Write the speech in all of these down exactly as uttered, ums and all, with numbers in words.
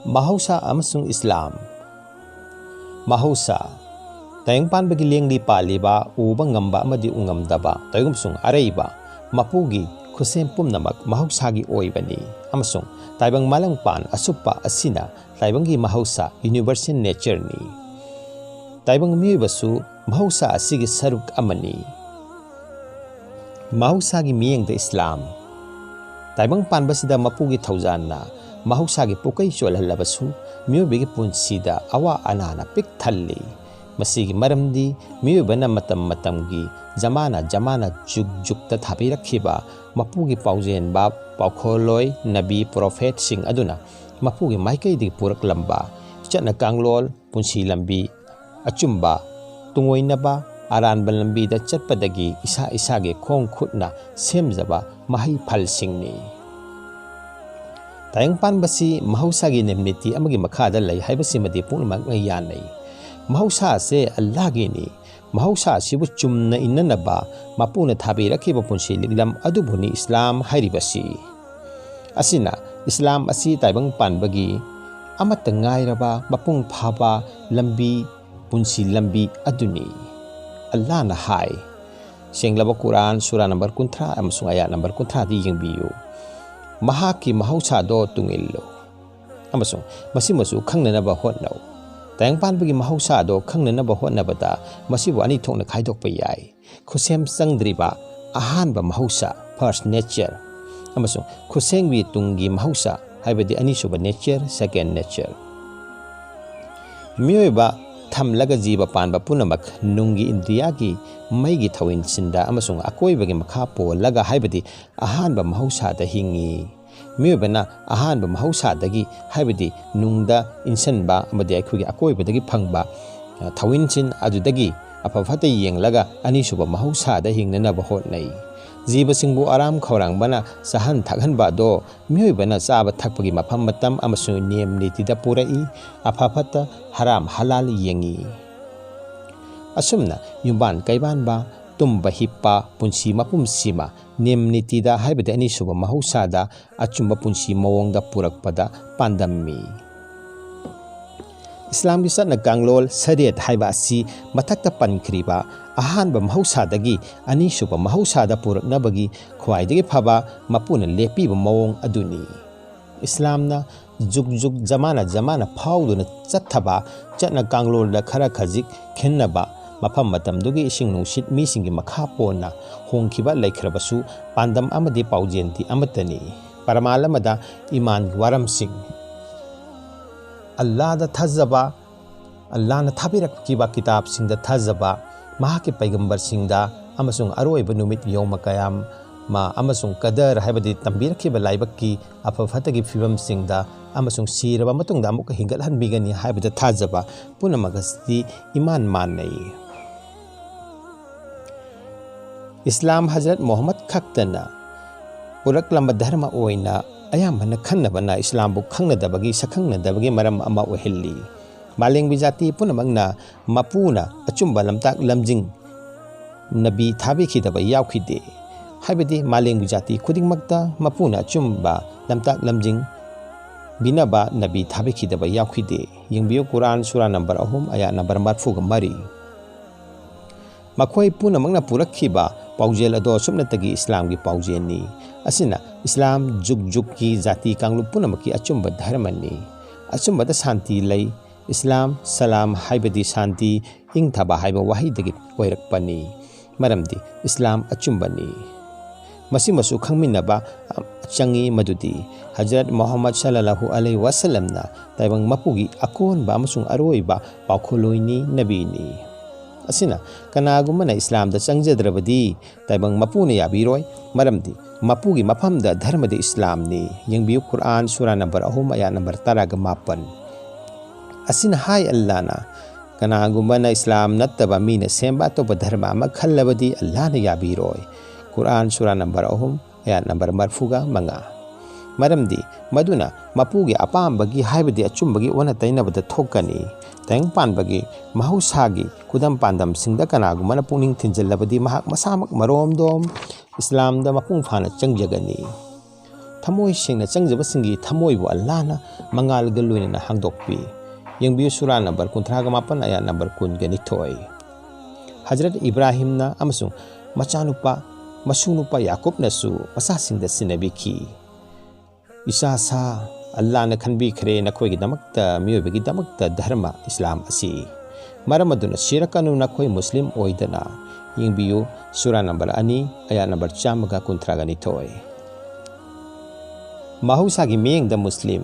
ꯃꯍꯧꯁꯥ ꯑꯃꯁꯨꯡ ꯏꯁꯂꯥꯝ꯫ ꯃꯍꯧꯁꯥ, ꯇꯥꯏꯕꯪꯄꯥꯟꯕꯒꯤ ꯂꯦꯡꯂꯤ ꯄꯥꯜꯂꯤꯕ, ꯎꯕ ꯉꯝꯕ ꯑꯃꯗꯤ ꯎꯉꯝꯗꯕ, ꯇꯧꯏꯒꯨꯝꯕꯁꯨꯡ ꯑꯔꯩꯕ, ꯃꯄꯨꯒꯤ ꯈꯨꯠꯁꯦꯝ ꯄꯨꯝꯅꯃꯛ ꯃꯍꯧꯁꯥꯒꯤ ꯑꯣꯏꯕꯅꯤ, ꯑꯃꯁꯨꯡ ꯇꯥꯏꯕꯪ ꯃꯥꯂꯪꯄꯥꯟ ꯑꯁꯨꯞꯄ ꯑꯁꯤꯅ ꯇꯥꯏꯕꯪꯒꯤ ꯃꯍꯧꯁꯥ, universal nature ꯅꯤ꯫ ꯇꯥꯏꯕꯪ ꯃꯤꯑꯣꯏꯕꯁꯨ ꯃꯍꯧꯁꯥ ꯑꯁꯤꯒꯤ ꯁꯔꯨꯛ ꯑꯃꯅꯤ꯫ ꯃꯍꯧꯁꯥꯒꯤ ꯃꯤꯠꯌꯦꯡꯗ ꯏꯁꯂꯥꯝ꯫ ꯇꯥꯏꯕꯪ ꯄꯥꯟꯕꯁꯤꯗ ꯃꯄꯨꯒꯤ ꯊꯧꯖꯥꯜꯅ ꯃꯍꯧꯁꯥꯒꯤ ꯄꯨꯀꯩ ꯆꯣꯜꯍꯜꯂꯕꯁꯨ, ꯃꯤꯑꯣꯏꯕꯒꯤ ꯄꯨꯟꯁꯤꯗ ꯑꯋꯥ ꯑꯅꯥꯅ ꯄꯤꯛ ꯊꯜꯂꯤ꯫ ꯃꯁꯤꯒꯤ ꯃꯔꯝꯗꯤ ꯃꯤꯑꯣꯏꯕꯅ ꯃꯇꯝ ꯃꯇꯝꯒꯤ, ꯖꯃꯥꯅ ꯖꯃꯥꯅ, ꯖꯨꯒ ꯖꯨꯒꯇ ꯊꯥꯕꯤꯔꯛꯈꯤꯕ ꯃꯄꯨꯒꯤ ꯄꯥꯎꯖꯦꯟꯕ, ꯄꯥꯎꯈꯣꯜꯂꯣꯏ, ꯅꯕꯤ, ꯄ꯭ꯔꯣꯐꯦꯠꯁꯤꯡ ꯑꯗꯨꯅ ꯃꯄꯨꯒꯤ ꯃꯥꯏꯀꯩꯗꯒꯤ ꯄꯨꯔꯛꯂꯝꯕ ꯆꯠꯅ ꯀꯥꯡꯂꯣꯟ, ꯄꯨꯟꯁꯤ ꯂꯝꯕꯤ, ꯑꯆꯨꯝꯕ, ꯇꯨꯡꯑꯣꯏꯅꯕ, ꯑꯔꯥꯟꯕ ꯂꯝꯕꯤꯗ ꯆꯠꯄꯗꯒꯤ ꯏꯁꯥ ꯏꯁꯥꯒꯤ ꯈꯣꯡ ꯈꯨꯠꯅ ꯁꯦꯝꯖꯕ ꯃꯍꯩ ꯐꯜꯁꯤꯡꯅꯤ꯫ ꯇꯥꯏꯕꯪ ꯄꯥꯟꯕꯁꯤ ꯃꯍꯧꯁꯥꯒꯤ ꯅꯤꯌꯝ ꯅꯤꯇꯤ ꯑꯃꯒꯤ ꯃꯈꯥꯗ ꯂꯩ ꯍꯥꯏꯕꯁꯤꯃꯗꯤ ꯄꯨꯝꯅꯃꯛꯅ ꯌꯥꯅꯩ꯫ ꯃꯍꯧꯁꯥ ꯑꯁꯦ ꯑꯜꯂꯥꯍꯒꯤꯅꯤ꯫ ꯃꯍꯧꯁꯥ ꯑꯁꯤꯕꯨ ꯆꯨꯝꯅ ꯏꯟꯅꯅꯕ ꯃꯄꯨꯅ ꯊꯥꯕꯤꯔꯛꯈꯤꯕ ꯄꯨꯟꯁꯤ ꯂꯤꯛꯂꯝ ꯑꯗꯨꯕꯨꯅꯤ ꯏꯁꯂꯥꯝ ꯍꯥꯏꯔꯤꯕꯁꯤ꯫ ꯑꯁꯤꯅ ꯏꯁꯂꯥꯝ ꯑꯁꯤ ꯇꯥꯏꯕꯪ ꯄꯥꯟꯕꯒꯤ ꯑꯃꯠꯇ ꯉꯥꯏꯔꯕ ꯃꯄꯨꯡ ꯐꯥꯕ ꯂꯝꯕꯤ, ꯄꯨꯟꯁꯤ ꯂꯝꯕꯤ ꯑꯗꯨꯅꯤ꯫ ꯑꯜꯂꯥꯍꯅ ꯍꯥꯏ, ꯁꯦꯡꯂꯕ ꯀꯨꯔꯥꯟ, ꯁꯨꯔꯥ ꯅꯝꯕꯔ ꯀꯨꯟꯊ꯭ꯔꯥ ꯑꯃꯁꯨꯡ ꯑꯌꯥꯠ ꯅꯝꯕꯔ ꯀꯨꯟꯊ꯭ꯔꯥꯗꯤ ꯌꯦꯡꯕꯤꯌꯨ꯫ ꯃꯍꯥꯛꯀꯤ ꯃꯍꯧꯁꯥꯗꯣ ꯇꯨꯡꯏꯜꯂꯨ, ꯑꯃꯁꯨꯡ ꯃꯁꯤꯃꯁꯨ ꯈꯪꯅꯅꯕ ꯍꯣꯠꯅꯧ꯫ ꯇꯥꯏꯕꯪ ꯄꯥꯟꯕꯒꯤ ꯃꯍꯧꯁꯥꯗꯣ ꯈꯪꯅꯅꯕ ꯍꯣꯠꯅꯕꯗ ꯃꯁꯤꯕꯨ ꯑꯅꯤ ꯊꯣꯛꯅ ꯈꯥꯏꯗꯣꯛꯄ ꯌꯥꯏ꯫ ꯈꯨꯠꯁꯦꯝ ꯆꯪꯗ꯭ꯔꯤꯕ ꯑꯍꯥꯟꯕ ꯃꯍꯧꯁꯥ, first nature, ꯑꯃꯁꯨꯡ ꯈꯨꯠꯁꯦꯝꯒꯤ ꯇꯨꯡꯒꯤ ꯃꯍꯧꯁꯥ, ꯍꯥꯏꯕꯗꯤ ꯑꯅꯤꯁꯨꯕ nature, second nature꯫ ꯃꯤꯑꯣꯏꯕ ꯊꯝꯂꯒ ꯖꯤꯕ ꯄꯥꯟꯕ ꯄꯨꯝꯅꯃꯛ ꯅꯨꯡꯒꯤ ꯏꯟꯗ꯭ꯔꯤꯌꯥꯒꯤ ꯃꯩꯒꯤ ꯊꯧꯏꯟꯁꯤꯟꯗ ꯑꯃꯁꯨꯡ ꯑꯀꯣꯏꯕꯒꯤ ꯃꯈꯥ ꯄꯣꯜꯂꯒ, ꯍꯥꯏꯕꯗꯤ ꯑꯍꯥꯟꯕ ꯃꯍꯧꯁꯥꯗ ꯍꯤꯡꯉꯤ꯫ ꯃꯤꯑꯣꯏꯕꯅ ꯑꯍꯥꯟꯕ ꯃꯍꯧꯁꯥꯗꯒꯤ, ꯍꯥꯏꯕꯗꯤ ꯅꯨꯡꯗ ꯏꯟꯁꯤꯟꯕ ꯑꯃꯗꯤ ꯑꯩꯈꯣꯏꯒꯤ ꯑꯀꯣꯏꯕꯗꯒꯤ ꯐꯪꯕ, ꯑ, ꯊꯧꯏꯟꯁꯤꯟ ꯑꯗꯨꯗꯒꯤ ꯑꯐ ꯐꯠꯇ ꯌꯦꯡꯂꯒ ꯑꯅꯤꯁꯨꯕ ꯃꯍꯧꯁꯥꯗ ꯍꯤꯡꯅꯅꯕ ꯍꯣꯠꯅꯩ꯫ ꯖꯤꯕꯁꯤꯡꯕꯨ ꯑꯔꯥꯝ ꯈꯧꯔꯥꯡꯕꯅ ꯆꯥꯍꯟ ꯊꯛꯍꯟꯕ ꯑꯗꯣ ꯃꯤꯑꯣꯏꯕꯅ ꯆꯥꯕ ꯊꯛꯄꯒꯤ ꯃꯐꯝ ꯃꯇꯝ ꯑꯃꯁꯨꯡ ꯅꯤꯌꯝ ꯅꯤꯇꯤꯗ ꯄꯨꯔꯛꯏ, ꯑꯐ ꯐꯠꯇ, ꯍꯔꯥꯝ ꯍꯂꯥꯜ ꯌꯦꯡꯉꯤ꯫ ꯑꯁꯨꯝꯅ ꯌꯨꯝꯕꯥꯟ ꯀꯩꯕꯥꯟꯕ, ꯇꯨꯝꯕ ꯍꯤꯞꯄ, ꯄꯨꯟꯁꯤ ꯃꯄꯨꯝꯁꯤꯃ ꯅꯤꯌꯝ ꯅꯤꯇꯤꯗ, ꯍꯥꯏꯕꯗꯤ ꯑꯅꯤꯁꯨꯕ ꯃꯍꯧꯁꯥꯗ, ꯑꯆꯨꯝꯕ ꯄꯨꯟꯁꯤ ꯃꯑꯣꯡꯗ ꯄꯨꯔꯛꯄꯗ ꯄꯥꯟꯗꯝꯃꯤ꯫ ꯏꯁꯂꯥꯝꯒꯤ ꯆꯠꯅ ꯀꯥꯡꯂꯣꯟ ꯁꯔꯤꯌꯠ ꯍꯥꯏꯕ ꯑꯁꯤ ꯃꯊꯛꯇ ꯄꯟꯈ꯭ꯔꯤꯕ ꯑꯍꯥꯟꯕ ꯃꯍꯧꯁꯥꯗꯒꯤ ꯑꯅꯤꯁꯨꯕ ꯃꯍꯧꯁꯥꯗ ꯄꯨꯔꯛꯅꯕꯒꯤ ꯈ꯭ꯋꯥꯏꯗꯒꯤ ꯐꯕ ꯃꯄꯨꯅ ꯂꯦꯞꯄꯤꯕ ꯃꯑꯣꯡ ꯑꯗꯨꯅꯤ꯫ ꯏꯁꯂꯥꯝꯅ ꯖꯨꯛ ꯖꯨꯛ, ꯖꯃꯥꯅ ꯖꯃꯥꯅ ꯐꯥꯎꯗꯨꯅ ꯆꯠꯊꯕ ꯆꯠꯅ ꯀꯥꯡꯂꯣꯟꯗ ꯈꯔ ꯈꯖꯤꯛ ꯈꯦꯟꯅꯕ, ꯃꯐꯝ ꯃꯇꯝꯗꯨꯒꯤ ꯏꯁꯤꯡ ꯅꯨꯡꯁꯤꯠ ꯃꯤꯁꯤꯡꯒꯤ ꯃꯈꯥ ꯄꯣꯟꯅ ꯍꯣꯡꯈꯤꯕ ꯂꯩꯈ꯭ꯔꯕꯁꯨ, ꯄꯥꯟꯗꯝ ꯑꯃꯗꯤ ꯄꯥꯎꯖꯦꯜꯗꯤ ꯑꯃꯠꯇꯅꯤ꯫ ꯄꯔꯃꯥꯟ ꯑꯃꯗ ꯏꯃꯥꯟꯒꯤ ꯋꯥꯔꯝꯁꯤꯡ, ꯑꯜꯂꯥꯗ ꯊꯥꯖꯕ, ꯑꯜꯂꯥꯅ ꯊꯥꯕꯤꯔꯛꯈꯤꯕ ꯀꯤꯇꯥꯕꯁꯤꯡꯗ ꯊꯥꯖꯕ, ꯃꯍꯥꯛꯀꯤ ꯄꯩꯒꯝꯕꯔꯁꯤꯡꯗ ꯑꯃꯁꯨꯡ ꯑꯔꯣꯏꯕ ꯅꯨꯃꯤꯠ ꯌꯧꯃ ꯀꯌꯥꯃ ꯑꯃꯁꯨꯡ ꯀꯗꯔ ꯍꯥꯏꯕꯗꯤ ꯇꯝꯕꯤꯔꯛꯈꯤꯕ ꯂꯥꯏꯕꯛꯀꯤ ꯑꯐ ꯐꯠꯇꯒꯤ ꯐꯤꯕꯝꯁꯤꯡꯗ ꯑꯃꯁꯨꯡ ꯁꯤꯔꯕ ꯃꯇꯨꯡꯗ ꯑꯃꯨꯛꯀ ꯍꯤꯡꯒꯠꯍꯟꯕꯤꯒꯅꯤ ꯍꯥꯏꯕꯗ ꯊꯥꯖꯕ ꯄꯨꯝꯅꯃꯛ ꯑꯁꯤ ꯏꯃꯥꯟ ꯃꯥꯟꯅꯩ꯫ ꯏꯁꯂꯥꯝ ꯍꯖꯔꯠ ꯃꯨꯍꯝꯃꯗ ꯈꯛꯇꯅ ꯄꯨꯔꯛꯂꯝꯕ ꯙꯔꯃ ꯑꯣꯏꯅ ꯑꯌꯥꯝꯕꯅ ꯈꯟꯅꯕꯅ ꯏꯁꯂꯥꯝꯕꯨ ꯈꯪꯅꯗꯕꯒꯤ, ꯁꯛꯈꯪꯅꯗꯕꯒꯤ ꯃꯔꯝ ꯑꯃ ꯑꯣꯏꯍꯜꯂꯤ꯫ ꯃꯥꯂꯦꯝꯒꯤ ꯖꯥꯇꯤ ꯄꯨꯝꯅꯃꯛꯅ ꯃꯄꯨꯅ ꯑꯆꯨꯝꯕ ꯂꯝꯇꯥꯛ ꯂꯝꯖꯤꯡ ꯅꯕꯤ ꯊꯥꯕꯤꯈꯤꯗꯕ ꯌꯥꯎꯈꯤꯗꯦ꯫ ꯍꯥꯏꯕꯗꯤ ꯃꯥꯂꯦꯝꯒꯤ ꯖꯥꯇꯤ ꯈꯨꯗꯤꯡꯃꯛꯇ ꯃꯄꯨꯅ ꯑꯆꯨꯝꯕ ꯂꯝꯇꯥꯛ ꯂꯝꯖꯤꯡ ꯕꯤꯅꯕ ꯅꯕꯤ ꯊꯥꯕꯤꯈꯤꯗꯕ ꯌꯥꯎꯈꯤꯗꯦ꯫ ꯌꯦꯡꯕꯤꯌꯨ, ꯀꯨꯔꯥꯟ ꯁꯨꯔꯥ ꯅꯝꯕꯔ ꯑꯍꯨꯝ, ꯑꯌꯥ ꯅꯝꯕꯔ ꯃꯔꯤꯐꯨꯒ ꯃꯔꯤ꯫ ꯃꯈꯣꯏ ꯄꯨꯝꯅꯃꯛꯅ ꯄꯨꯔꯛꯈꯤꯕ ꯄꯥꯎꯖꯦꯜ ꯑꯗꯣ ꯁꯨꯞꯅꯇꯒꯤ ꯏꯁꯂꯥꯝꯒꯤ ꯄꯥꯎꯖꯦꯜꯅꯤ꯫ ꯑꯁꯤꯅ ꯏꯁꯂꯥꯝ ꯖꯨꯛ ꯖꯨꯛꯀꯤ ꯖꯥꯇꯤ ꯀꯥꯡꯂꯨꯞ ꯄꯨꯝꯅꯃꯛꯀꯤ ꯑꯆꯨꯝꯕ ꯙꯔꯃꯅꯤ꯫ ꯑꯆꯨꯝꯕꯗ ꯁꯥꯟꯇꯤ ꯂꯩ꯫ ꯏꯁꯂꯥꯝ ꯁꯂꯥꯝ ꯍꯥꯏꯕꯗꯤ ꯁꯥꯟꯇꯤ, ꯏꯪꯊꯕ ꯍꯥꯏꯕ ꯋꯥꯍꯩꯗꯒꯤ ꯑꯣꯏꯔꯛꯄꯅꯤ꯫ ꯃꯔꯝꯗꯤ ꯏꯁꯂꯥꯝ ꯑꯆꯨꯝꯕꯅꯤ꯫ ꯃꯁꯤꯃꯁꯨ ꯈꯪꯃꯤꯟꯅꯕ ꯆꯪꯏ, ꯃꯗꯨꯗꯤ ꯍꯖꯔꯠ ꯃꯨꯍꯝꯃꯗ ꯁꯜꯂꯜꯂꯥꯍꯨ ꯑꯂꯩꯍꯤ ꯋꯥꯁꯜꯂꯝꯅ ꯇꯥꯏꯕꯪ ꯃꯄꯨꯒꯤ ꯑꯀꯣꯟꯕ ꯑꯃꯁꯨꯡ ꯑꯔꯣꯏꯕ ꯄꯥꯎꯈꯣꯜꯂꯣꯏꯅꯤ, ꯅꯕꯤꯅꯤ꯫ ꯑꯁꯤꯅ ꯀꯅꯥꯒꯨꯝꯕꯅ ꯏꯁꯂꯥꯝꯗ ꯆꯪꯖꯗ꯭ꯔꯕꯗꯤ ꯇꯥꯏꯕꯪ ꯃꯄꯨꯅ ꯌꯥꯕꯤꯔꯣꯏ, ꯃꯔꯝꯗꯤ ꯃꯄꯨꯒꯤ ꯃꯐꯝꯗ ꯙꯔꯃꯗꯤ ꯏꯁꯂꯥꯝꯅꯤ꯫ ꯌꯦꯡꯕꯤꯌꯨ, ꯀꯨꯔꯥꯟ ꯁꯨꯔꯥ ꯅꯝꯕꯔ ꯑꯍꯨꯝ, ꯑꯌꯥ ꯅꯝꯕꯔ ꯇꯔꯥꯒ ꯃꯥꯄꯟ꯫ ꯑꯁꯤꯅ ꯍꯥꯏ, ꯑꯜꯂꯥꯅ ꯀꯅꯥꯒꯨꯝꯕꯅ ꯏꯁꯂꯥꯝ ꯅꯠꯇꯕ ꯃꯤꯅ ꯁꯦꯝꯕ ꯑꯇꯣꯞꯄ ꯙꯔꯃ ꯑꯃ ꯈꯜꯂꯕꯗꯤ ꯑꯜꯂꯥꯅ ꯌꯥꯕꯤꯔꯣꯏ꯫ ꯀꯨꯔꯥꯟ ꯁꯨꯔꯥ ꯅꯝꯕꯔ ꯑꯍꯨꯝ, ꯑꯌꯥꯠ ꯅꯝꯕꯔ ꯃꯔꯤꯐꯨꯒ ꯃꯉꯥ꯫ ꯃꯔꯝꯗꯤ ꯃꯗꯨꯅ ꯃꯄꯨꯒꯤ ꯑꯄꯥꯝꯕꯒꯤ ꯍꯥꯏꯕꯗꯤ ꯑꯆꯨꯝꯕꯒꯤ ꯑꯣꯟꯅ ꯇꯩꯅꯕꯗ ꯊꯣꯛꯀꯅꯤ꯫ ꯇꯥꯏꯕꯪꯄꯥꯟꯕꯒꯤ ꯃꯍꯧꯁꯥꯒꯤ ꯈꯨꯗꯝ ꯄꯥꯟꯗꯝꯁꯤꯡꯗ ꯀꯅꯥꯒꯨꯝꯕꯅ ꯄꯨꯛꯅꯤꯡ ꯊꯤꯟꯖꯤꯜꯂꯕꯗꯤ ꯃꯍꯥꯛ ꯃꯁꯥꯃꯛ ꯃꯔꯣꯝꯗꯣꯝ ꯏꯁꯂꯥꯝꯗ ꯃꯄꯨꯡ ꯐꯥꯅ ꯆꯪꯖꯒꯅꯤ꯫ ꯊꯃꯣꯏ ꯁꯦꯡꯅ ꯆꯪꯖꯕꯁꯤꯡꯒꯤ ꯊꯃꯣꯏꯕꯨ ꯑꯜꯂꯥꯍꯅ ꯃꯉꯥꯜꯒ ꯂꯣꯏꯅꯅ ꯍꯥꯡꯗꯣꯛꯄꯤ꯫ ꯌꯦꯡꯕꯤꯌꯨ, ꯁꯨꯔꯥ ꯅꯝꯕꯔ ꯀꯨꯟꯊ꯭ꯔꯥꯒ ꯃꯥꯄꯟ, ꯑꯌꯥꯠ ꯅꯝꯕꯔ ꯀꯨꯟꯒ ꯅꯤꯊꯣꯏ꯫ ꯍꯖꯔꯠ ꯏꯕ꯭ꯔꯥꯍꯤꯝꯅ ꯑꯃꯁꯨꯡ ꯃꯆꯥꯅꯨꯄꯥ, ꯃꯁꯨꯅꯨꯄꯥ ꯌꯥꯀꯨꯕꯅꯁꯨ ꯃꯆꯥꯁꯤꯡꯗ ꯁꯤꯟꯅꯕꯤꯈꯤ, "ꯏꯆꯥꯁꯥ, ꯑꯜꯂꯥꯅ ꯈꯟꯕꯤꯈ꯭ꯔꯦ ꯅꯈꯣꯏꯒꯤꯗꯃꯛꯇ, ꯃꯤꯑꯣꯏꯕꯒꯤꯗꯃꯛꯇ ꯙꯔꯃ ꯏꯁꯂꯥꯝ ꯑꯁꯤ꯫ ꯃꯔꯝ ꯑꯗꯨꯅ ꯁꯤꯔꯛꯀꯅꯨ ꯅꯈꯣꯏ ꯃꯨꯁꯂꯤꯝ ꯑꯣꯏꯗꯅ"꯫ ꯌꯦꯡꯕꯤꯌꯨ, ꯁꯨꯔꯥ ꯅꯝꯕꯔ ꯑꯅꯤ, ꯑꯌꯥꯠ ꯅꯝꯕꯔ ꯆꯥꯝꯃꯒ ꯀꯨꯟꯊ꯭ꯔꯥꯒ ꯅꯤꯊꯣꯏ꯫ ꯃꯍꯧꯁꯥꯒꯤ ꯃꯤꯠꯌꯦꯡꯗ ꯃꯨꯁꯂꯤꯝ꯫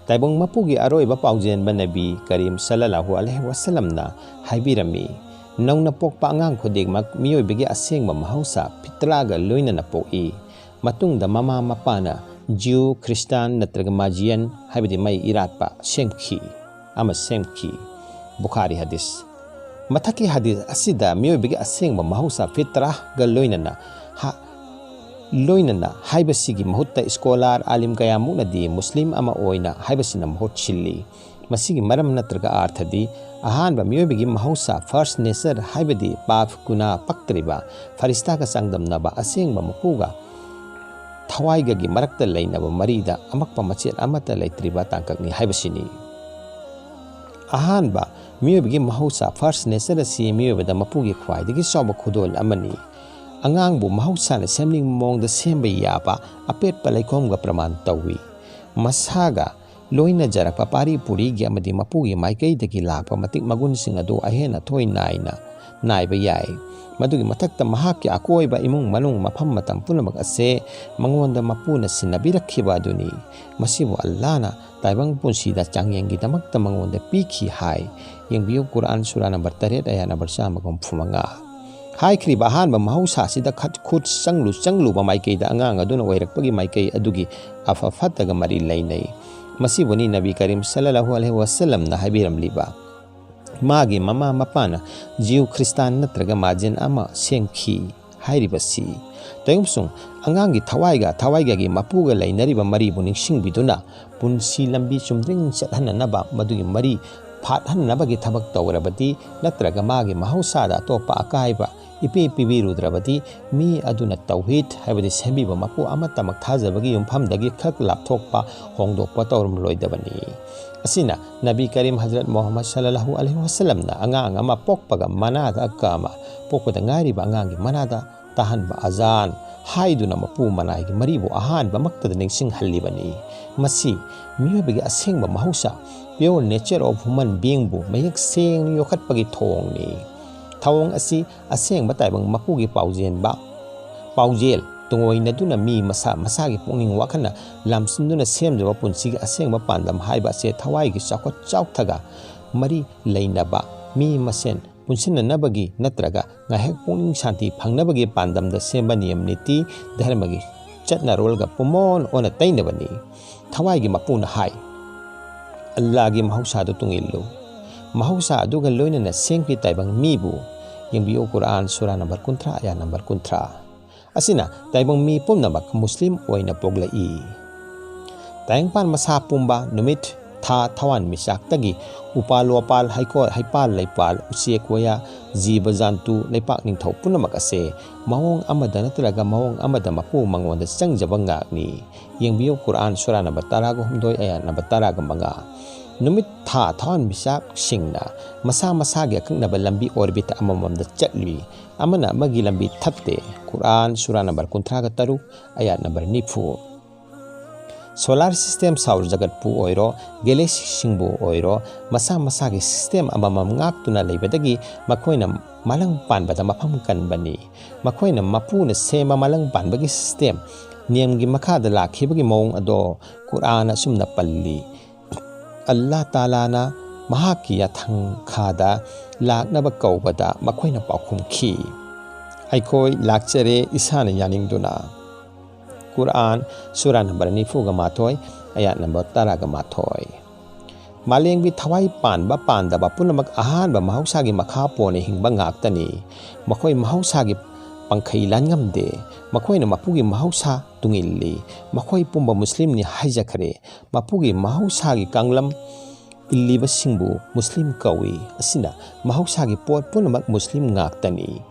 ꯇꯥꯏꯕꯪ ꯃꯄꯨꯒꯤ ꯑꯔꯣꯏꯕ ꯄꯥꯎꯖꯦꯟꯕ ꯅꯕꯤ ꯀꯔꯤꯝ ꯁꯜꯂꯜꯂꯥꯍꯨ ꯑꯂꯩꯍꯤ ꯋꯥꯁꯜꯂꯝꯅ ꯍꯥꯏꯕꯤꯔꯝꯃꯤ, "ꯅꯧꯅ ꯄꯣꯛꯄ ꯑꯉꯥꯡ ꯈꯨꯗꯤꯡꯃꯛ ꯃꯤꯑꯣꯏꯕꯒꯤ ꯑꯁꯦꯡꯕ ꯃꯍꯧꯁꯥ ꯐꯤꯇ꯭ꯔꯥꯒ ꯂꯣꯏꯅꯅ ꯄꯣꯛꯏ꯫ ꯃꯇꯨꯡꯗ ꯃꯃꯥ ꯃꯄꯥꯅ ꯖ꯭ꯌꯨ, ꯈ꯭ꯔꯤꯁꯇꯥꯟ ꯅꯠꯇ꯭ꯔꯒ ꯃꯥꯖꯤꯌꯟ, ꯍꯥꯏꯕꯗꯤ ꯃꯩ ꯏꯔꯥꯠꯄ, ꯁꯦꯝꯈꯤ ꯑꯃ ꯁꯦꯝꯈꯤ"꯫ ꯕꯨꯈꯥꯔꯤ ꯍꯗꯤꯁ꯫ ꯃꯊꯛꯀꯤ ꯍꯗꯤꯁ ꯑꯁꯤꯗ ꯃꯤꯑꯣꯏꯕꯒꯤ ꯑꯁꯦꯡꯕ ꯃꯍꯧꯁꯥ ꯐꯤꯇ꯭ꯔꯥꯒ ꯂꯣꯏꯅꯅ ꯍꯥ-, ꯂꯣꯏꯅꯅ ꯍꯥꯏꯕꯁꯤꯒꯤ ꯃꯍꯨꯠꯇ ꯁ꯭ꯀꯣꯂꯥꯔ ꯑꯥꯂꯤꯝ ꯀꯌꯥꯃꯨꯛꯅꯗꯤ ꯃꯨꯁꯂꯤꯝ ꯑꯃ ꯑꯣꯏꯅ ꯍꯥꯏꯕꯁꯤꯅ ꯃꯍꯨꯠ ꯁꯤꯜꯂꯤ꯫ ꯃꯁꯤꯒꯤ ꯃꯔꯝ ꯅꯠꯇ꯭ꯔꯒ ꯑꯥꯔꯊꯗꯤ, ꯑꯍꯥꯟꯕ ꯃꯤꯑꯣꯏꯕꯒꯤ ꯃꯍꯧꯁꯥ, first nature, ꯍꯥꯏꯕꯗꯤ ꯄꯥꯞ, ꯒꯨꯅꯥ, ꯄꯛꯇ꯭ꯔꯤꯕ, ꯐꯔꯤꯁꯇꯥꯒ ꯆꯥꯡꯗꯝꯅꯕ ꯑꯁꯦꯡꯕ ꯃꯄꯨꯒ ꯊꯋꯥꯏꯒꯒꯤ ꯃꯔꯛꯇ ꯂꯩꯅꯕ ꯃꯔꯤꯗ ꯑꯃꯛꯄ ꯃꯆꯦꯠ ꯑꯃꯠꯇ ꯂꯩꯇ꯭ꯔꯤꯕ ꯇꯥꯡꯀꯛꯅꯤ ꯍꯥꯏꯕꯁꯤꯅꯤ꯫ ꯑꯍꯥꯟꯕ ꯃꯤꯑꯣꯏꯕꯒꯤ ꯃꯍꯧꯁꯥ, first nature, ꯑꯁꯤ ꯃꯤꯑꯣꯏꯕꯗ ꯃꯄꯨꯒꯤ ꯈ꯭ꯋꯥꯏꯗꯒꯤ ꯆꯥꯎꯕ ꯈꯨꯗꯣꯜ ꯑꯃꯅꯤ꯫ ꯑꯉꯥꯡꯕꯨ ꯃꯍꯧꯁꯥꯅ ꯁꯦꯝꯅꯤꯡꯕ ꯃꯑꯣꯡꯗ ꯁꯦꯝꯕ ꯌꯥꯕ ꯑꯄꯦꯠꯄ ꯂꯩꯈꯣꯝꯒ ꯄ꯭ꯔꯃꯥꯟ ꯇꯧꯏ꯫ ꯃꯁꯥꯒ ꯂꯣꯏꯅꯖꯔꯛꯄ ꯄꯥꯔꯤ ꯄꯨꯔꯤꯒꯤ ꯑꯃꯗꯤ ꯃꯄꯨꯒꯤ ꯃꯥꯏꯀꯩꯗꯒꯤ ꯂꯥꯛꯄ ꯃꯇꯤꯛ ꯃꯒꯨꯟꯁꯤꯡ ꯑꯗꯨ ꯑꯍꯦꯟ ꯑꯊꯣꯏ ꯅꯥꯏꯅ ꯅꯥꯏꯕ ꯌꯥꯏ꯫ ꯃꯗꯨꯒꯤ ꯃꯊꯛꯇ ꯃꯍꯥꯛꯀꯤ ꯑꯀꯣꯏꯕ, ꯏꯃꯨꯡ ꯃꯅꯨꯡ, ꯃꯐꯝ ꯃꯇꯝ ꯄꯨꯝꯅꯃꯛ ꯑꯁꯦ ꯃꯉꯣꯟꯗ ꯃꯄꯨꯅ ꯁꯤꯟꯅꯕꯤꯔꯛꯈꯤꯕ ꯑꯗꯨꯅꯤ꯫ ꯃꯁꯤꯕꯨ ꯑꯜꯂꯥꯅ ꯇꯥꯏꯕꯪ ꯄꯨꯟꯁꯤꯗ ꯆꯥꯡꯌꯦꯡꯒꯤꯗꯃꯛꯇ ꯃꯉꯣꯟꯗ ꯄꯤꯈꯤ ꯍꯥꯏ꯫ ꯌꯦꯡꯕꯤꯌꯨ, ꯀꯨꯔꯥꯟ ꯁꯨꯔꯥ ꯅꯝꯕꯔ ꯇꯔꯦꯠ, ꯑꯌꯥꯠ ꯅꯝꯕꯔ ꯆꯥꯝꯃꯒ ꯍꯨꯝꯐꯨ ꯃꯉꯥ꯫ ꯍꯥꯏꯈ꯭ꯔꯤꯕ ꯑꯍꯥꯟꯕ ꯃꯍꯧꯁꯥꯁꯤꯗ ꯈꯠ-, ꯈꯨꯠ ꯆꯪꯂꯨ ꯆꯪꯂꯨꯕ ꯃꯥꯏꯀꯩꯗ ꯑꯉꯥꯡ ꯑꯗꯨꯅ ꯑꯣꯏꯔꯛꯄꯒꯤ ꯃꯥꯏꯀꯩ ꯑꯗꯨꯒꯤ ꯑꯐ ꯐꯠꯇꯒ ꯃꯔꯤ ꯂꯩꯅꯩ꯫ ꯃꯁꯤꯕꯨꯅꯤ ꯅꯕꯤ ꯀꯔꯤꯝ ꯁꯜꯂꯜꯂꯥꯍꯨ ꯑꯂꯩꯍꯤ ꯋꯥꯁꯜꯂꯝꯅ ꯍꯥꯏꯕꯤꯔꯝꯂꯤꯕ, "ꯃꯥꯒꯤ ꯃꯃꯥ ꯃꯄꯥꯅ ꯖꯤꯎ ꯈ꯭ꯔꯤꯁꯇꯥꯟ ꯅꯠꯇ꯭ꯔꯒ ꯃꯥꯖꯤꯟ ꯑꯃ ꯁꯦꯝꯈꯤ" ꯍꯥꯏꯔꯤꯕꯁꯤ꯫ ꯇꯧꯏꯒꯨꯝꯁꯨꯡ, ꯑꯉꯥꯡꯒꯤ ꯊꯋꯥꯏꯒ ꯊꯋꯥꯏꯒꯒꯤ ꯃꯄꯨꯒ ꯂꯩꯅꯔꯤꯕ ꯃꯔꯤꯕꯨ ꯅꯤꯡꯁꯤꯡꯕꯤꯗꯨꯅ ꯄꯨꯟꯁꯤ ꯂꯝꯕꯤ ꯆꯨꯝꯗ꯭ꯔꯤꯡ ꯆꯠꯍꯟꯅꯅꯕ, ꯃꯗꯨꯒꯤ ꯃꯔꯤ ꯐꯥꯠꯍꯟꯅꯕꯒꯤ ꯊꯕꯛ ꯇꯧꯔꯕꯗꯤ, ꯅꯠꯇ꯭ꯔꯒ ꯃꯥꯒꯤ ꯃꯍꯧꯁꯥꯗ ꯑꯇꯣꯞꯄ ꯑꯀꯥꯏꯕ ꯏꯄꯤ ꯄꯤꯕꯤꯔꯨꯗ꯭ꯔꯕꯗꯤ ꯃꯤ ꯑꯗꯨꯅ ꯇꯧꯍꯤꯗ ꯍꯥꯏꯕꯗꯤ ꯁꯦꯝꯕꯤꯕ ꯃꯄꯨ ꯑꯃꯠꯇꯃꯛ ꯊꯥꯖꯕꯒꯤ ꯌꯨꯝꯐꯝꯗꯒꯤ ꯈꯛ ꯂꯥꯞꯊꯣꯛꯄ, ꯍꯣꯡꯗꯣꯛꯄ ꯇꯧꯔꯝꯂꯣꯏꯗꯕꯅꯤ꯫ ꯑꯁꯤꯅ ꯅꯕꯤ ꯀꯔꯤꯝ ꯍꯖꯔꯠ ꯃꯨꯍꯝꯃꯗ ꯁꯜꯂꯜꯂꯥꯍꯨ ꯑꯂꯩꯍꯤ ꯋꯥꯁꯜꯂꯝꯅ ꯑꯉꯥꯡ ꯑꯃ ꯄꯣꯛꯄꯒ ꯃꯅꯥꯗ ꯑꯀꯥꯃ, ꯄꯣꯛꯄꯗ ꯉꯥꯏꯔꯤꯕ ꯑꯉꯥꯡꯒꯤ ꯃꯅꯥꯗ ꯇꯥꯍꯟꯕ ꯑꯖꯥꯟ ꯍꯥꯏꯗꯨꯅ ꯃꯄꯨ ꯃꯅꯥꯏꯒꯤ ꯃꯔꯤꯕꯨ ꯑꯍꯥꯟꯕꯃꯛꯇꯗ ꯅꯤꯡꯁꯤꯡꯍꯜꯂꯤꯕꯅꯤ꯫ ꯃꯁꯤ ꯃꯤꯑꯣꯏꯕꯒꯤ ꯑꯁꯦꯡꯕ ꯃꯍꯧꯁꯥ, pure nature of human beingꯕꯨ ꯃꯌꯦꯛ ꯁꯦꯡꯅ ꯌꯣꯛꯈꯠꯄꯒꯤ ꯊꯧꯑꯣꯡꯅꯤ꯫ ꯊꯧꯑꯣꯡ ꯑꯁꯤ ꯑꯁꯦꯡꯕ ꯇꯥꯏꯕꯪ ꯃꯄꯨꯒꯤ ꯄꯥꯎꯖꯦꯟꯕ, ꯄꯥꯎꯖꯦꯜ ꯇꯨꯡꯑꯣꯏꯅꯗꯨꯅ ꯃꯤ ꯃꯁꯥ ꯃꯁꯥꯒꯤ ꯄꯨꯛꯅꯤꯡ ꯋꯥꯈꯜꯅ ꯂꯥꯝꯁꯤꯟꯗꯨꯅ ꯁꯦꯝꯖꯕ ꯄꯨꯟꯁꯤꯒꯤ ꯑꯁꯦꯡꯕ ꯄꯥꯟꯗꯝ ꯍꯥꯏꯕ ꯑꯁꯦ ꯊꯋꯥꯏꯒꯤ ꯆꯥꯎꯈꯠ ꯆꯥꯎꯊꯒ ꯃꯔꯤ ꯂꯩꯅꯕ ꯃꯤ ꯃꯁꯦꯟ ꯄꯨꯟꯁꯤꯟꯅꯅꯕꯒꯤ ꯅꯠꯇ꯭ꯔꯒ ꯉꯥꯏꯍꯥꯛ ꯄꯨꯛꯅꯤꯡ ꯁꯥꯟꯇꯤ ꯐꯪꯅꯕꯒꯤ ꯄꯥꯟꯗꯝꯗ ꯁꯦꯝꯕ ꯅꯤꯌꯝ ꯅꯤꯇꯤ ꯙꯔꯃꯒꯤ ꯆꯠꯅꯔꯣꯜꯒ ꯄꯨꯃꯣꯟ ꯑꯣꯟꯅ ꯇꯩꯅꯕꯅꯤ꯫ ꯊꯋꯥꯏꯒꯤ ꯃꯄꯨꯅ ꯍꯥꯏ, "ꯑꯜꯂꯥꯒꯤ ꯃꯍꯧꯁꯥꯗꯨ ꯇꯨꯡꯏꯜꯂꯨ꯫ ꯃꯍꯧꯁꯥ ꯑꯗꯨꯒ ꯂꯣꯏꯅꯅ ꯁꯦꯝꯈꯤ ꯇꯥꯏꯕꯪ ꯃꯤꯕꯨ"꯫ ꯌꯦꯡꯕꯤꯌꯨ, ꯀꯨꯔꯥꯟ, ꯁꯨꯔꯥ ꯅꯝꯕꯔ ꯀꯨꯟꯊ꯭ꯔꯥ, ꯑꯌꯥ ꯅꯝꯕꯔ ꯀꯨꯟꯊ꯭ꯔꯥ꯫ ꯑꯁꯤꯅ ꯇꯥꯏꯕꯪ ꯃꯤ ꯄꯨꯝꯅꯃꯛ ꯃꯨꯁꯂꯤꯝ ꯑꯣꯏꯅ ꯄꯣꯛꯂꯛꯏ꯫ ꯇꯥꯏꯕꯪꯄꯥꯟ ꯃꯁꯥ ꯄꯨꯝꯕ, ꯅꯨꯃꯤꯠ, ꯊꯥ, ꯊꯋꯥꯟꯃꯤꯆꯥꯛꯇꯒꯤ ꯎꯄꯥꯜ ꯋꯥꯄꯥꯜ, ꯍꯩꯀꯣꯜ, ꯍꯩꯄꯥꯜ ꯂꯩꯄꯥꯜ, ꯎꯆꯦꯛ ꯋꯥꯌꯥ, ꯖꯤꯕ ꯖꯥꯟꯇꯨ, ꯂꯩꯄꯥꯛ ꯅꯤꯡꯊꯧ ꯄꯨꯝꯅꯃꯛ ꯑꯁꯦ ꯃꯑꯣꯡ ꯑꯃꯗ ꯅꯠꯇ꯭ꯔꯒ ꯃꯑꯣꯡ ꯑꯃꯗ ꯃꯄꯨ ꯃꯉꯣꯟꯗ ꯆꯪꯖꯕ ꯉꯥꯛꯅꯤ꯫ ꯌꯦꯡꯕꯤꯌꯨ, ꯀꯨꯔꯥꯟ, ꯁꯨꯔꯥ ꯅꯝꯕꯔ ꯇꯔꯥꯒ ꯍꯨꯝꯗꯣꯏ, ꯑꯌꯥ ꯅꯝꯕꯔ ꯇꯔꯥꯒ ꯃꯉꯥ꯫ ꯅꯨꯃꯤꯠ, ꯊꯥ, ꯊꯋꯥꯟꯃꯤꯆꯥꯛꯁꯤꯡꯅ ꯃꯁꯥ ꯃꯁꯥꯒꯤ ꯑꯀꯛꯅꯕ ꯂꯝꯕꯤ, orbit ꯑꯃꯃꯝꯗ ꯆꯠꯂꯤ꯫ ꯑꯃꯅ ꯑꯃꯒꯤ ꯂꯝꯕꯤ ꯊꯠꯇꯦ꯫ ꯀꯨꯔꯥꯟ, ꯁꯨꯔꯥ ꯅꯝꯕꯔ ꯀꯨꯟꯊ꯭ꯔꯥꯒ ꯇꯔꯨꯛ, ꯑꯌꯥꯠ ꯅꯝꯕꯔ ꯅꯤꯐꯨ꯫ Solar system, ꯁꯧꯔ ꯖꯒꯠꯄꯨ ꯑꯣꯏꯔꯣ, galaxyꯁꯤꯡꯕꯨ ꯑꯣꯏꯔꯣ, ꯃꯁꯥ ꯃꯁꯥꯒꯤ system ꯑꯃꯃꯝ ꯉꯥꯛꯇꯨꯅ ꯂꯩꯕꯗꯒꯤ ꯃꯈꯣꯏꯅ ꯃꯥꯂꯪ ꯄꯥꯟꯕꯗ ꯃꯐꯝ ꯀꯟꯕꯅꯤ꯫ ꯃꯈꯣꯏꯅ ꯃꯄꯨꯅ ꯁꯦꯝꯕ ꯃꯥꯂꯪ ꯄꯥꯟꯕꯒꯤ system, ꯅꯤꯌꯝꯒꯤ ꯃꯈꯥꯗ ꯂꯥꯛꯈꯤꯕꯒꯤ ꯃꯑꯣꯡ ꯑꯗꯣ ꯀꯨꯔꯥꯟ ꯑꯁꯨꯝꯅ ꯄꯜꯂꯤ, "ꯑꯜꯂꯥ ꯇꯥꯂꯥꯅ ꯃꯍꯥꯛꯀꯤ ꯌꯥꯊꯪ ꯈꯥꯗ ꯂꯥꯛꯅꯕ ꯀꯧꯕꯗ ꯃꯈꯣꯏꯅ ꯄꯥꯎꯈꯨꯝꯈꯤ, 'ꯑꯩꯈꯣꯏ ꯂꯥꯛꯆꯔꯦ ꯏꯁꯥꯅ ꯌꯥꯅꯤꯡꯗꯨꯅ.'" ꯀꯨꯔꯥꯟ, ꯁꯨꯔꯥ ꯅꯝꯕꯔ ꯅꯤꯐꯨꯒ ꯃꯥꯊꯣꯏ, ꯑꯌꯥꯠ ꯅꯝꯕꯔ ꯇꯔꯥꯒ ꯃꯥꯊꯣꯏ꯫ ꯃꯥꯂꯦꯝꯒꯤ ꯊꯋꯥꯏ ꯄꯥꯟꯕ ꯄꯥꯟꯗꯕ ꯄꯨꯝꯅꯃꯛ ꯑꯍꯥꯟꯕ ꯃꯍꯧꯁꯥꯒꯤ ꯃꯈꯥ ꯄꯣꯟꯅ ꯍꯤꯡꯕ ꯉꯥꯛꯇꯅꯤ꯫ ꯃꯈꯣꯏ ꯃꯍꯧꯁꯥꯒꯤ ꯄꯪꯈꯩ ꯂꯥꯟꯉꯝꯗꯦ꯫ ꯃꯈꯣꯏꯅ ꯃꯄꯨꯒꯤ ꯃꯍꯧꯁꯥ ꯇꯨꯡꯏꯜꯂꯤ꯫ ꯃꯈꯣꯏ ꯄꯨꯝꯕ ꯃꯨꯁꯂꯤꯝꯅꯤ ꯍꯥꯏꯖꯈ꯭ꯔꯦ꯫ ꯃꯄꯨꯒꯤ ꯃꯍꯧꯁꯥꯒꯤ ꯀꯥꯡꯂꯝ ꯏꯜꯂꯤꯕꯁꯤꯡꯕꯨ ꯃꯨꯁꯂꯤꯝ ꯀꯧꯏ꯫ ꯑꯁꯤꯅ ꯃꯍꯧꯁꯥꯒꯤ ꯄꯣꯠ ꯄꯨꯝꯅꯃꯛ ꯃꯨꯁꯂꯤꯝ ꯉꯥꯛꯇꯅꯤ꯫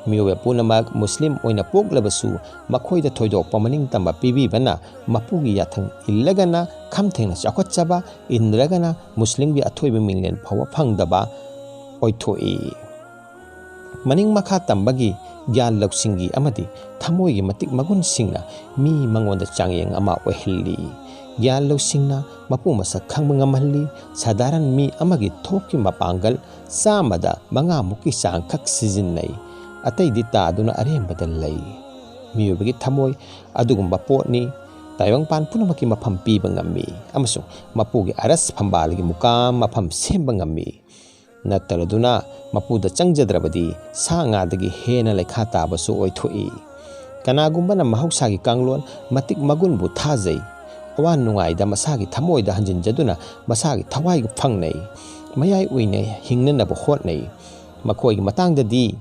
ꯃꯤꯑꯣꯏꯕ ꯄꯨꯝꯅꯃꯛ ꯃꯨꯁꯂꯤꯝ ꯑꯣꯏꯅ ꯄꯣꯛꯂꯕꯁꯨ, ꯃꯈꯣꯏꯗ ꯊꯣꯏꯗꯣꯛꯄ ꯃꯅꯤꯡ ꯇꯝꯕ ꯄꯤꯕꯤꯕꯅ ꯃꯄꯨꯒꯤ ꯌꯥꯊꯪ ꯏꯜꯂꯒꯅ ꯈꯝ ꯊꯦꯡꯅ ꯆꯥꯎꯈꯠꯆꯕ, ꯏꯟꯗ꯭ꯔꯒꯅ ꯃꯨꯁꯂꯤꯝꯒꯤ ꯑꯊꯣꯏꯕ ꯃꯤꯡꯂꯦꯟ ꯐꯥꯎꯕ ꯐꯪꯗꯕ ꯑꯣꯏꯊꯣꯛꯏ꯫ ꯃꯅꯤꯡ ꯃꯈꯥ ꯇꯝꯕꯒꯤ ꯒ꯭ꯌꯥꯟ ꯂꯧꯁꯤꯡꯒꯤ ꯑꯃꯗꯤ ꯊꯃꯣꯏꯒꯤ ꯃꯇꯤꯛ ꯃꯒꯨꯟꯁꯤꯡꯅ ꯃꯤ ꯃꯉꯣꯟꯗ ꯆꯥꯡꯌꯦꯡ ꯑꯃ ꯑꯣꯏꯍꯜꯂꯤ꯫ ꯒ꯭ꯌꯥꯟ ꯂꯧꯁꯤꯡꯅ ꯃꯄꯨ ꯃꯁꯛ ꯈꯪꯕ ꯉꯝꯍꯜꯂꯤ꯫ ꯁꯥꯗꯥꯔꯟ ꯃꯤ ꯑꯃꯒꯤ ꯊꯣꯛꯀꯤ ꯃꯄꯥꯡꯒꯜ ꯆꯥꯝꯃꯗ ꯃꯉꯥꯃꯨꯛꯀꯤ ꯆꯥꯡꯈꯛ ꯁꯤꯖꯤꯟꯅꯩ꯫ ꯑꯇꯩꯗꯤ ꯇꯥꯗꯨꯅ ꯑꯔꯦꯝꯕꯗ ꯂꯩ꯫ ꯃꯤꯑꯣꯏꯕꯒꯤ ꯊꯃꯣꯏ ꯑꯗꯨꯒꯨꯝꯕ ꯄꯣꯠꯅꯤ꯫ ꯇꯥꯏꯕꯪꯄꯥꯟ ꯄꯨꯝꯅꯃꯛꯀꯤ ꯃꯐꯝ ꯄꯤꯕ ꯉꯝꯃꯤ ꯑꯃꯁꯨꯡ ꯃꯄꯨꯒꯤ ꯑꯔꯁ ꯐꯝꯕꯥꯜꯒꯤ ꯃꯨꯀꯥꯝ ꯃꯐꯝ ꯁꯦꯝꯕ ꯉꯝꯃꯤ꯫ ꯅꯠꯇ꯭ꯔꯗꯨꯅ ꯃꯄꯨꯗ ꯆꯪꯖꯗ꯭ꯔꯕꯗꯤ ꯁꯥ ꯉꯥꯗꯒꯤ ꯍꯦꯟꯅ ꯂꯩꯈꯥ ꯇꯥꯕꯁꯨ ꯑꯣꯏꯊꯣꯛꯏ꯫ ꯀꯅꯥꯒꯨꯝꯕꯅ ꯃꯍꯧꯁꯥꯒꯤ ꯀꯥꯡꯂꯣꯟ ꯃꯇꯤꯛ ꯃꯒꯨꯟꯕꯨ ꯊꯥꯖꯩ꯫ ꯑꯋꯥ ꯅꯨꯡꯉꯥꯏꯗ ꯃꯁꯥꯒꯤ ꯊꯃꯣꯏꯗ ꯍꯟꯖꯤꯟꯖꯗꯨꯅ ꯃꯁꯥꯒꯤ ꯊꯋꯥꯏ ꯐꯪꯅꯩ꯫ ꯃꯌꯥꯏ ꯑꯣꯏꯅ ꯍꯤꯡꯅꯅꯕ ꯍꯣꯠꯅꯩ꯫ ꯃꯈꯣꯏꯒꯤ ꯃꯇꯥꯡꯗꯗꯤ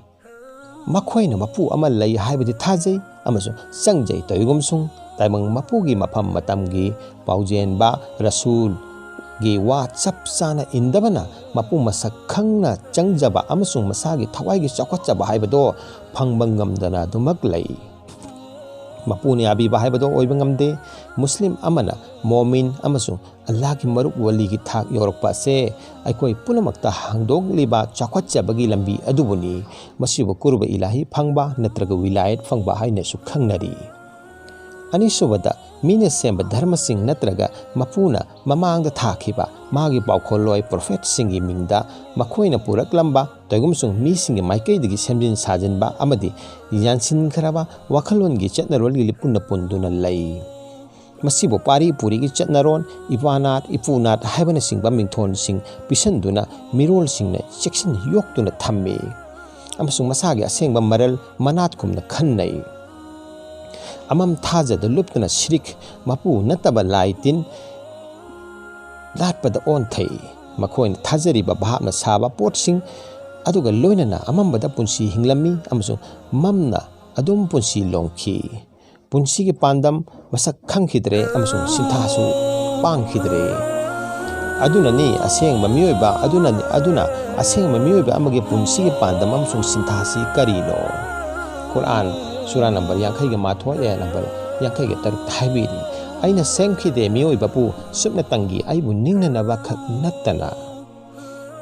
ꯃꯈꯣꯏꯅ ꯃꯄꯨ ꯑꯃ ꯂꯩ ꯍꯥꯏꯕꯗꯤ ꯊꯥꯖꯩ ꯑꯃꯁꯨꯡ ꯆꯪꯖꯩ꯫ ꯇꯧꯏꯒꯨꯝꯁꯨꯡ ꯇꯥꯏꯕꯪ ꯃꯄꯨꯒꯤ ꯃꯐꯝ ꯃꯇꯝꯒꯤ ꯄꯥꯎꯖꯦꯟꯕ ꯔꯁꯨꯜꯒꯤ ꯋꯥ ꯆꯞ ꯆꯥꯅ ꯏꯟꯗꯕꯅ ꯃꯄꯨ ꯃꯁꯛ ꯈꯪꯅ ꯆꯪꯖꯕ ꯑꯃꯁꯨꯡ ꯃꯁꯥꯒꯤ ꯊꯋꯥꯏꯒꯤ ꯆꯥꯎꯈꯠꯆꯕ ꯍꯥꯏꯕꯗꯣ ꯐꯪꯕ ꯉꯝꯗꯅ ꯑꯗꯨꯃꯛ ꯂꯩ꯫ ꯃꯄꯨꯅ ꯌꯥꯕꯤꯕ ꯍꯥꯏꯕꯗꯣ ꯑꯣꯏꯕ ꯉꯝꯗꯦ꯫ ꯃꯨꯁꯂꯤꯝ ꯑꯃꯅ ꯃꯣꯃꯤꯟ ꯑꯃꯁꯨꯡ ꯑꯜꯂꯥꯍꯒꯤ ꯃꯔꯨꯞ ꯋꯥꯂꯤꯒꯤ ꯊꯥꯛ ꯌꯧꯔꯛꯄ ꯑꯁꯦ ꯑꯩꯈꯣꯏ ꯄꯨꯝꯅꯃꯛꯇ ꯍꯥꯡꯗꯣꯛꯂꯤꯕ ꯆꯥꯎꯈꯠꯆꯕꯒꯤ ꯂꯝꯕꯤ ꯑꯗꯨꯕꯨꯅꯤ꯫ ꯃꯁꯤꯕꯨ ꯀꯨꯔꯕ ꯏꯂꯥꯍꯤ ꯐꯪꯕ ꯅꯠꯇ꯭ꯔꯒ ꯋꯤꯂꯥꯌꯠ ꯐꯪꯕ ꯍꯥꯏꯅꯁꯨ ꯈꯪꯅꯔꯤ꯫ ꯑꯅꯤꯁꯨꯕꯗ, ꯃꯤꯅ ꯁꯦꯝꯕ ꯙꯔꯃꯁꯤꯡ ꯅꯠꯇ꯭ꯔꯒ ꯃꯄꯨꯅ ꯃꯃꯥꯡꯗ ꯊꯥꯈꯤꯕ ꯃꯥꯒꯤ ꯄꯥꯎꯈꯣꯜꯂꯣꯏ ꯄ꯭ꯔꯣꯐꯦꯠꯁꯤꯡꯒꯤ ꯃꯤꯡꯗ ꯃꯈꯣꯏꯅ ꯄꯨꯔꯛꯂꯝꯕ ꯇꯧꯏꯒꯨꯝꯁꯨꯡ ꯃꯤꯁꯤꯡꯒꯤ ꯃꯥꯏꯀꯩꯗꯒꯤ ꯁꯦꯝꯖꯤꯟ ꯁꯥꯖꯤꯟꯕ ꯑꯃꯗꯤ ꯌꯥꯟꯁꯤꯟꯈ꯭ꯔꯕ ꯋꯥꯈꯜꯂꯣꯟꯒꯤ ꯆꯠꯅꯔꯣꯜꯒꯤ ꯂꯤꯄꯨꯟꯅ ꯄꯨꯟꯗꯨꯅ ꯂꯩ꯫ ꯃꯁꯤꯕꯨ ꯄꯥꯔꯤ ꯄꯨꯔꯤꯒꯤ ꯆꯠꯅꯔꯣꯟ, ꯏꯄꯥꯅꯥꯠ, ꯏꯄꯨꯅꯥꯠ ꯍꯥꯏꯕꯅꯆꯤꯡꯕ ꯃꯤꯡꯊꯣꯟꯁꯤꯡ ꯄꯤꯁꯤꯟꯗꯨꯅ ꯃꯤꯔꯣꯜꯁꯤꯡꯅ ꯆꯦꯛꯁꯤꯟ ꯌꯣꯛꯇꯨꯅ ꯊꯝꯃꯤ꯫ ꯑꯃꯁꯨꯡ ꯃꯁꯥꯒꯤ ꯑꯁꯦꯡꯕ ꯃꯔꯜ ꯃꯅꯥꯠꯀꯨꯝꯅ ꯈꯟꯅꯩ꯫ ꯑꯃꯝ ꯊꯥꯖꯗ ꯂꯨꯞꯇꯨꯅ ꯁꯤꯔꯤꯛ, ꯃꯄꯨ ꯅꯠꯇꯕ ꯂꯥꯏ ꯇꯤꯟ ꯂꯥꯠꯄꯗ ꯑꯣꯟꯊꯩ꯫ ꯃꯈꯣꯏꯅ ꯊꯥꯖꯔꯤꯕ ꯚꯥꯞꯅ ꯁꯥꯕ ꯄꯣꯠꯁꯤꯡ ꯑꯗꯨꯒ ꯂꯣꯏꯅꯅ ꯑꯃꯝꯕꯗ ꯄꯨꯟꯁꯤ ꯍꯤꯡꯂꯝꯃꯤ ꯑꯃꯁꯨꯡ ꯃꯝꯅ ꯑꯗꯨꯝ ꯄꯨꯟꯁꯤ ꯂꯣꯝꯈꯤ꯫ ꯄꯨꯟꯁꯤꯒꯤ ꯄꯥꯟꯗꯝ ꯃꯁꯛ ꯈꯪꯈꯤꯗ꯭ꯔꯦ ꯑꯃꯁꯨꯡ ꯁꯤꯟꯊꯥꯁꯨ ꯄꯥꯡꯈꯤꯗ꯭ꯔꯦ꯫ ꯑꯗꯨꯅꯅꯤ ꯑꯁꯦꯡꯕ ꯃꯤꯑꯣꯏꯕ ꯑꯗꯨꯅꯅꯤ ꯑꯗꯨꯅ ꯑꯁꯦꯡꯕ ꯃꯤꯑꯣꯏꯕ ꯑꯃꯒꯤ ꯄꯨꯟꯁꯤꯒꯤ ꯄꯥꯟꯗꯝ ꯑꯃꯁꯨꯡ ꯁꯤꯟꯊꯥꯁꯤ ꯀꯔꯤꯅꯣ? ꯀꯨꯔꯥꯟ, ꯁꯨꯔꯥ ꯅꯝꯕꯔ ꯌꯥꯡꯈꯩꯒ ꯃꯥꯊꯣꯏ, ꯑꯥꯌꯥ ꯅꯝꯕꯔ ꯌꯥꯡꯈꯩꯒ ꯇꯔꯨꯛꯇ ꯍꯥꯏꯕꯤꯔꯤ, "ꯑꯩꯅ ꯁꯦꯝꯈꯤꯗꯦ ꯃꯤꯑꯣꯏꯕꯕꯨ ꯁꯨꯞꯅꯇꯪꯒꯤ ꯑꯩꯕꯨ ꯅꯤꯡꯅꯅꯕ ꯈꯛ ꯅꯠꯇꯅ,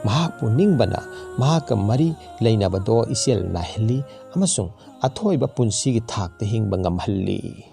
ꯃꯍꯥꯛꯄꯨ ꯅꯤꯡꯕꯅ ꯃꯍꯥꯛꯀ ꯃꯔꯤ ꯂꯩꯅꯕꯗꯣ ꯏꯆꯦꯜ ꯅꯥꯏꯍꯜꯂꯤ ꯑꯃꯁꯨꯡ ꯑꯊꯣꯏꯕ ꯄꯨꯟꯁꯤꯒꯤ ꯊꯥꯛꯇ ꯍꯤꯡꯕ ꯉꯝꯍꯜꯂꯤ"꯫